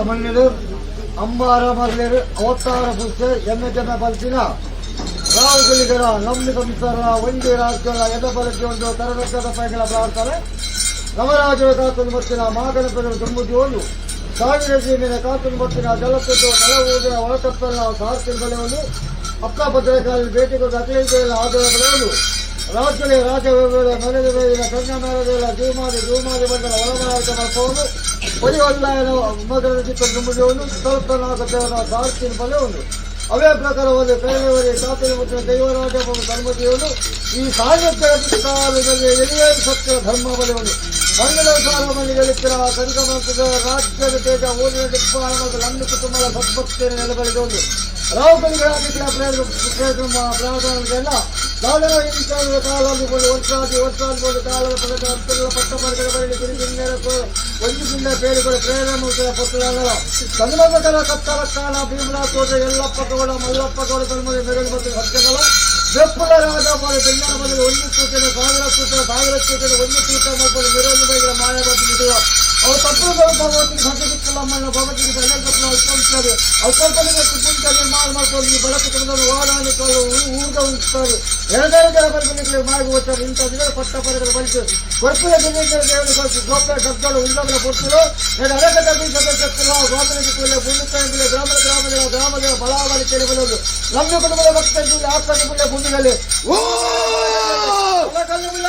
ಮಣ್ಣಿಡು ಅಂಬಾರ ಮರಲೇರು ಅವತಾರ ಪುಸ್ತಕ ಎಮ್ಮೆ ಜನ ಬಲ್ತಿನ ರಾವುಗಳಿಗರ ನಂಬಿ ಸಂಸಾರ ಒಂದೇ ರಾಜ್ಯಗಳ ಎದ ಬಲಕ್ಕೆ ಒಂದು ತರಗತದ ಪೈಗಳ ಪ್ರಾರ್ಥನೆ. ನವರಾಜರ ಕಾತುನು ಬತ್ತಿನ ಮಾಗಣಪದರು ತುಂಬುದಿಯೋನು ಸಾವಿರ ಜೀವಿನ ಕಾತುನು ಬತ್ತಿನ ಜಲಪದ್ದು ನಲವೂದಿನ ಒಳತಪ್ಪಲ್ಲ ಸಾರ್ತಿನ ಬಲೆಯನ್ನು ಅಕ್ಕ ಭದ್ರಕಾಲಿ ಭೇಟಿ ಕೊಟ್ಟು ಅಖಿಲೇಶ್ವರ ಆದರ ಬಲೆಯನ್ನು ರಾಜ್ಯದ ರಾಜ ಮನೆದ ಮೇಲಿನ ಕಣ್ಣ ಮೇಲದ ಜೀವಮಾದಿ ಜೀವಮಾದಿ ಬಂದರ ಒಳಮಾರಾಟ ಮಾಡ್ಕೊಂಡು ಪರಿವಲ್ಲಾಯನ ಮಗನ ಚಿಕ್ಕ ತುಂಬುದಿಯೋನು ತಲುಪನಾಗದೇವನ ಸಾರ್ತಿನ ಬಲೆಯನ್ನು ಅವೇ ಪ್ರಕಾರವಾಗಿ ಕೈಲವರಿ ಕಾಪಿನ ಮತ್ತು ದೈವರಾಜ ಧರ್ಮದೇವರು ಈ ಸಾನ್ನಿಧ್ಯದಲ್ಲಿ ಎಲ್ಲಿಯೇ ಸತ್ಯ ಧರ್ಮ ಬಲವನ್ನು ಮಂಗಳ ಸಾರಮಣಿಗಳಿತ್ತರ ಕನಕಮಂತ್ರದ ರಾಜ್ಯದ ತೇಜ ಓದಿನ ದಿಕ್ಪಾಲ ಮತ್ತು ನಮ್ಮ ಕುಟುಂಬದ ಸದ್ಭಕ್ತಿಯನ್ನು ನೆಲೆಬಳಿದೊಂದು ರಾವುಗಳಿಗಾಗಿದ್ದ ಪ್ರಾರ್ಥನೆಗೆಲ್ಲ ದಾದರ ಇಂಚಾದ ಕಾಲಲ್ಲಿ ಕೊಂಡು ವರ್ಷಾದಿ ವರ್ಷಾದಿ ಕೊಂಡು ಕಾಲದ ಪದಕ ಹತ್ತುಗಳ ಪಟ್ಟ ಮರಗಳ ಬರಲಿ ಗುರಿಗಿನ್ನೆರ ಒಂದು ಜಿಲ್ಲೆ ಬೇರುಗಳು ಪ್ರೇರಣೆ ಮೂರ್ತಿಯ ಪುತ್ರಗಳ ಕನ್ನಡಕರ ಕತ್ತರ ಕಾಲ ಭೀಮಲ ತೋಟ ಎಲ್ಲಪ್ಪ ಗೌಡ ಮಲ್ಲಪ್ಪ ಗೌಡ ಧರ್ಮದ ಮೆರಳು ಮತ್ತು ಸತ್ಯಗಳ ಬೆಪ್ಪುಲ ರಾಜ ಬಾಳು ಬೆಂಗಾಲ ಬದಲು ಒಂದು ಸೂಚನೆ ಸಾವಿರ ಸೂಚನೆ ಸಾವಿರ ಸೂಚನೆ ಒಂದು ತೂಕ ಮಕ್ಕಳು ಮೆರಳು ಬೈಗಳ ಮಾಯಾವತಿ. ಅವು ತಪ್ಪುಗಳು ಭಗವತಿಗೆ ಸತ್ಯ ಮಣ್ಣ ಭಗವತಿಗೆ ಅಲ್ಪಂತಾರೆ ಅಲ್ಪಲ್ಪನಿಗೆ ಕುಟುಂಬ ನಿರ್ಮಾಣ ಮಾಡ್ಕೊಂಡು ಈ ಬಡ ಕುಟುಂಬದ ವಾರಾಣಿಕರು ಊರ್ಗ ಉಂಟಾರು ಎರಡೆರಡು ಜನ ಬರಬೇಕು ಮಾರ್ಗ ಹೋಗ್ತಾರೆ. ಇಂಥ ದಿನ ಪಟ್ಟ ಪದಗಳ ಬಳಿತು ಕೊರ್ಪುರ ದೇವರು ಗೋಪುರ ಶಬ್ದಗಳು ಉಲ್ಲಂಘನ ಪುರ್ತರು ಎರಡು ಅರಕದ ಸದಸ್ಯತ್ವ ಗೋಪನಿಗೆ ಕೂಲೆ ಭೂಮಿ ಗ್ರಾಮದ ಗ್ರಾಮದ ಗ್ರಾಮದ ಬಲಾವಳಿ ಕೇಳಿಬಲ್ಲದು ನಮ್ಮ ಕುಟುಂಬದ ಭಕ್ತರು ಆಕಳಿ ಬುಳ್ಳೆ ಭೂಮಿಗಳಲ್ಲಿ ಓ ಕಲ್ಲು ಬುಳ್ಳ.